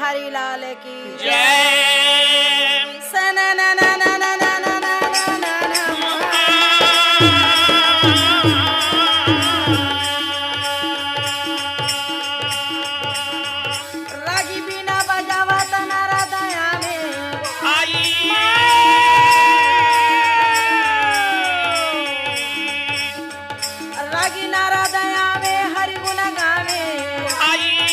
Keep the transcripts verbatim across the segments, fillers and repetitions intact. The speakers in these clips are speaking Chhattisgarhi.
हरि लाल की जय। रागी बीना बजावत नारद आवे। आई। रागी नारद आवे, हरि गुण गावे। आई।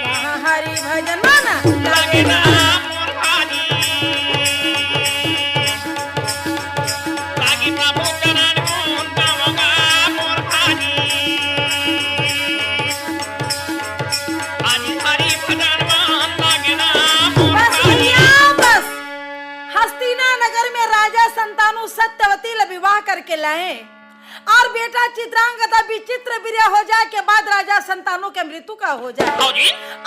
वहाँ हरि भजन मन लगे ना। बस भैया, बस। हस्तिना नगर में राजा संतानु सत्यवती ले विवाह करके लाए। और बेटा चित्रांगदा विचित्र बिरिया हो जाए के बाद राजा संतानु के मृत्यु का हो जाए।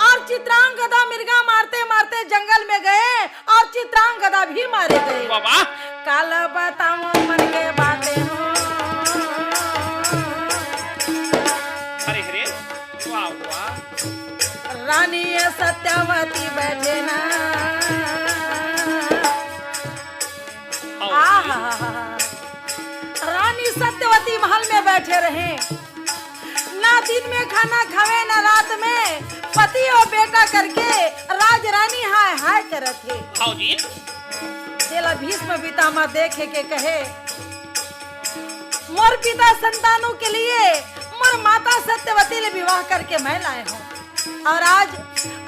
और चित्रांगदा मिर्गा मारते मारते जंगल में गए और चित्रांगदा भी मारे गए। काला बताओ मन के बातें हो। अरे, अरे, वाह, वाह। रानी ये सत्यवती बैठे ना। रानी सत्यवती महल में बैठे रहे, ना दिन में खाना खावे, ना रात में। पति और बेटा करके राज रानी हाय हाय करत हे। जेला भीष्म पितामह देखे के कहे, मोर पिता संतानु के लिए मोर माता सत्यवती ले विवाह करके मैं लाए हूँ। और आज,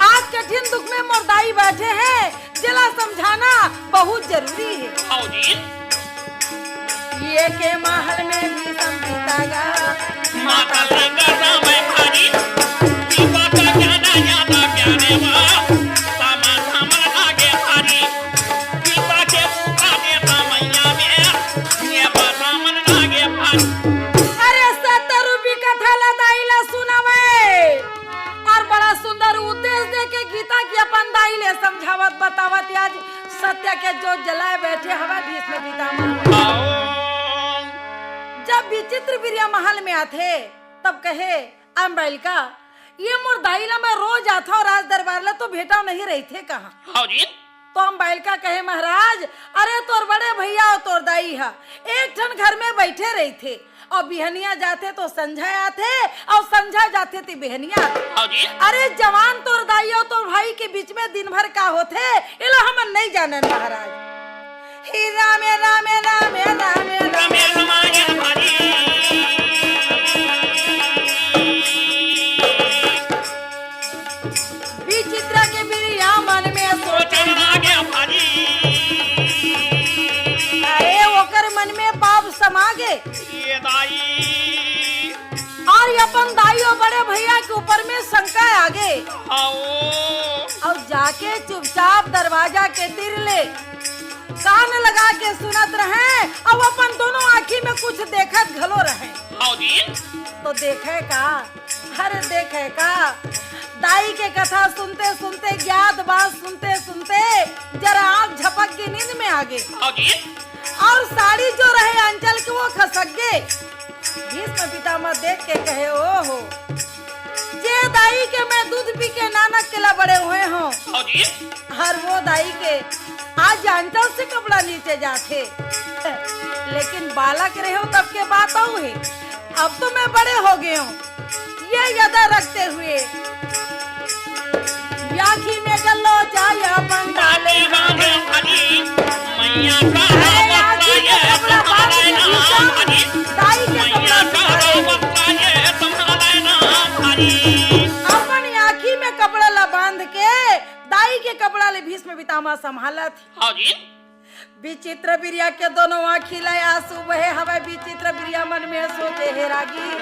आज कठिन दुख में मोर दाई बैठे हैं, जेला समझाना बहुत जरूरी है। ये के महल में भी संगीता गा। माता संग समय भारी, दीपक ज्ञान ज्ञाता ज्ञाने वा, सामा सामन लागे भारी, दीपा के रूपा ने समैया में, ये बा सामन लागे भारी। अरे सतरूपी कथा ला दाई ला सुनावे। और बड़ा सुंदर उपदेश दे के गीता की अपन दाई ले समझावत बतावत आज सत्य के जोत जलाए बैठे हवय भीष्म पितामह। जब विचित्र बिरिया महल में आथे, तब कहे, "अम्बालिका, ये मोर दाई ला मैं रोज आथव राज दरबार ला, तो भेंटाव नहीं रहिथे कहाँ?" तो अम्बालिका कहे, "महाराज, अरे तोर बड़े भैया अउ तोर दाई ह एक ठन घर में बइठे रहिथे, अउ बिहनिया जाथे तो संझा आथे, अउ संझा जाथे ते बिहनिया आथे। अरे जवान तोर दाई अउ तोर भाई के बीच में दिन भर का होथे, एला हमन नइ जानन महाराज।" हे रामे, रामे, रामे, रामे, रामे। विचित्र के बिरिया मन में सोचन लागे भारी। अरे, ओकर मन में पाप समा गे। ये दाई। और ये अपन दाई और बड़े भैया के ऊपर में शंका आ गे। अउ जाके चुपचाप दरवाजा के तीर ले कान लगा के सुनत रहे, अउ अपन दोनों आँखी में कुछ देखत घलो रहे। तो देखे का, अरे देखे का, दाई के कथा सुनते सुनते, ज्ञात बात सुनते सुनते जरा आँख झपक के नींद में आ गे। अउ साड़ी जो रहे अंचल के, वो खसक गे। भीष्म पितामह देख के कहे, "ओहो, जे दाई के मैं दूध पी के नानक के ला बड़े हुए हों, हर वो दाई के आज अंचल से कपड़ा नीचे जाथे।" लेकिन बालक रहे हों तब के बात अउ हे, अब तो मैं बड़े हो गए हों। ये याद रखते हुए आँखी में गलो जाया बंगाले। अरे आँखी में कपड़ा बांध के भीषम दाई के कपड़ा संभाले। अपन आँखी में कपड़ा ला बांध के दाई के कपड़ा ले भीष्म पितामह संभालत हे। विचित्र बिरिया के दोनों आँखी ले आंसू बहे हवय। विचित्र बिरिया मन में सोचे, "हे रागी,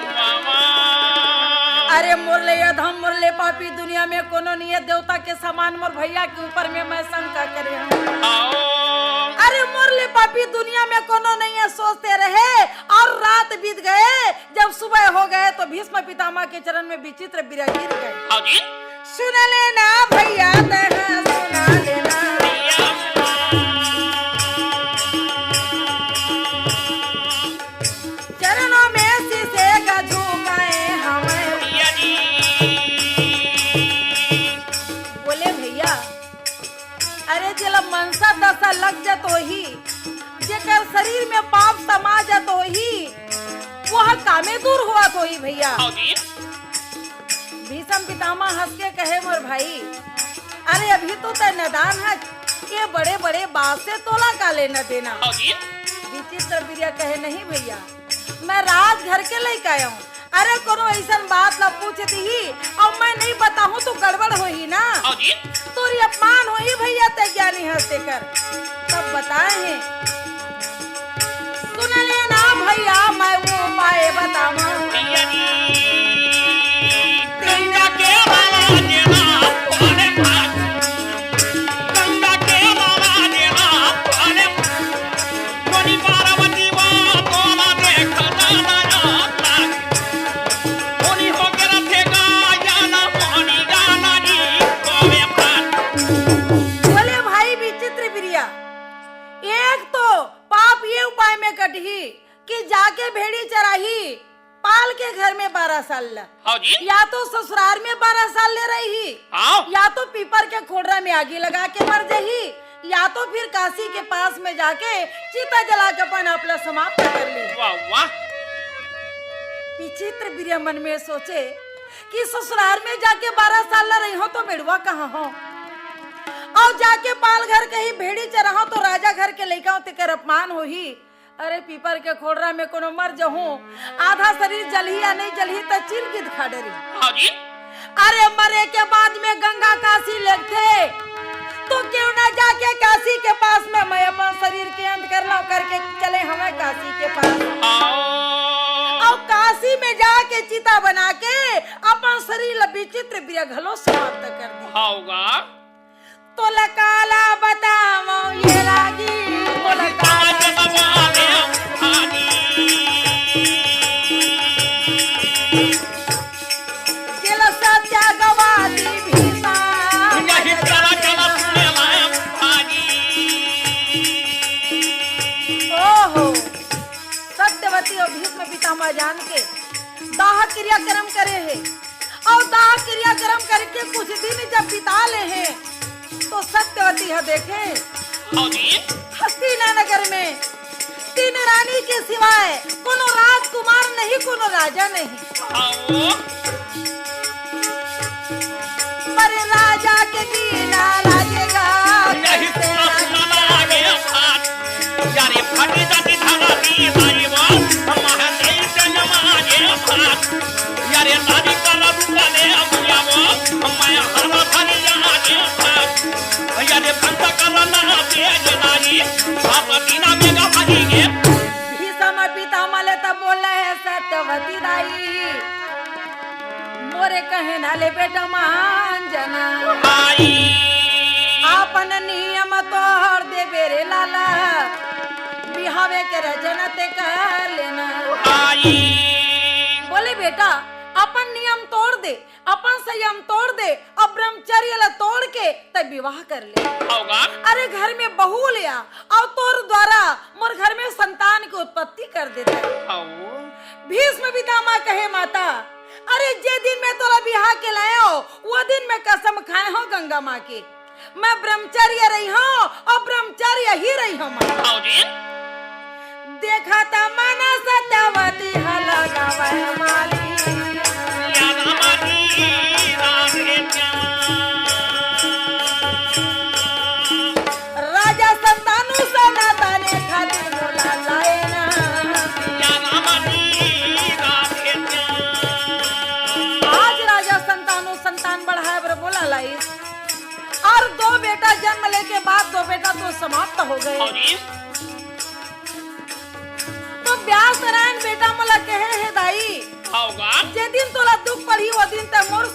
अरे मोर ले अधम, मोर ले पापी दुनिया में कोनो नइ हे, देवता के समान मोर भैया के ऊपर में मैं शंका करे हूँ। अरे मोर ले पापी दुनिया में कोनो नइ हे।" सोचते रहे और रात बीत गए। जब सुबह हो गए तो भीष्म पितामह के चरण में विचित्र बिरिया गिर गए। सुन लेना भैया, तैं सुन लेना। चरणों में शीशे का झुकाए हमें। भैया। भीषम पितामह हंस के कहे, मोर भाई, अरे अभी तो तय नदान है, ये बड़े बड़े बात से तोला का लेना देना। विचित्र बिरिया कहे, नहीं भैया, मैं राजघर के लइका आऊं। अरे कोनो ऐसन बात ला पूछ दिही अउ मैं नहीं बताहूं तो गड़बड़ होही ना। तोरी अपमान होही भैया, तय ज्ञानी हंस तेकर। तब बताए हैं, सुन लेना भैया, मैं वो उपाय बतावा। भैया जी, गंगा के बाबा जी ना, अरे भाई, गंगा के बाबा जी ना, अरे बोली पार्वती वा तोला देख दाना जाता। बोली हो के रथे गाया ना पानी गाना जी, बोले भाई विचित्र बिरिया, एक तो पाप ये उपाय में कटही कि जाके भेड़ी चराही, पाल के घर में बारह साल ल, हाँ जी। या तो ससुरार में बारह साल ले रही, हाँ। या तो पीपर के खोड़रा में आगी लगा के मर जही, या तो फिर काशी के पास में जाके चिता जला के अपन आप ला समाप्त कर ली। वाह, वाह। विचित्र बिरिया मन में सोचे कि ससुरार में जाके बारह साल ल रही हो तो बेड़वा कहाँ हो, अउ जाके पाल घर कहीं भेड़ी चराहो तो राजा घर के लइका हो तेकर अपमान होही। अरे पीपर के खोड़रा में कोनो मर जहूं, आधा शरीर जलही या नहीं जलही त चिर गिद खा डरी। हाँ जी। अरे मरे के बाद में गंगा काशी लेगथे, तो क्यों ना जाके काशी के पास में मैं अपन शरीर के अंत कर लो करके चले हमें काशी के पास। हाँ। अउ काशी में जाके चिता बना के अपन शरीर ल विचित्र बिरिया घलो समाप्त कर दी। हाँ होगा। तोला काला बतावं ये रागी, तोला काला बतावं। जेला सत्या गवादी भीषम। ओहो, सत्यवती अउ भीष्म पितामह जान के दाह क्रियाक्रम करे हे। अउ दाह क्रियाक्रम करके कुछ दिन जब बिता ले हे, तो सत्यवती ह देखे, हाँ जी। हस्तिना नगर में तीन रानी के सिवाय कोनो राजकुमार नहीं, कोनो राजा नहीं। हाँ। पर राजा के बिना लागेगा नहीं कैसे सुना रानी? यारे फटी जाती धारा दी साई वो, हम महादेव से नमाजे भात। यारे दादी का रबू का ले अबुया वो, हम माया हरा भरी याजे भात। यारे भंता का रना तेज नाई, बाप दीना मेगा भाई ये। भीषम पितामह ले तब बोले है सत्यवती दाई। मोरे कहे ना ले बेटा मान जाना। आई। आपन नियम तोड़ दे बेरे लाला। बिहावे के रजन ते कर लेना। आई। बोले बेटा, अपन नियम तोड़ दे, अपन संयम तोड़ दे, अब ब्रह्मचर्य ला तोड़ के तब विवाह कर ले। होगा। अरे घर में बहू ले आ, अउ तोर द्वारा मोर घर में संतान के उत्पत्ति कर देता है। आओ। भीष्म पितामह कहे माता, अरे जे दिन मैं तोला बिहा के लायो, वो दिन मैं कसम खाए हो गंगा माँ के, मैं ब्रह्मचर्य रही हूँ अउ ब्रह्मचर्य ही रही हूँ माँ। आओ जी। देखा त मन सत्यवती ह लगावे माली। या राम जी राधे श्याम। राजा संतानु सनातने खातिर मोला लाए ना। या राम जी राधे श्याम। आज राजा संतानु संतान बढ़ाए बर मोला लाइस। अउ दो बेटा जन्म लेके बाद दो बेटा तो समाप्त हो गए। अरे। तो व्यास नारायण बेटा मोला कहे हे दाई, होगा। जे दिन तोला दुख पड़ही, वो दिन तक मोर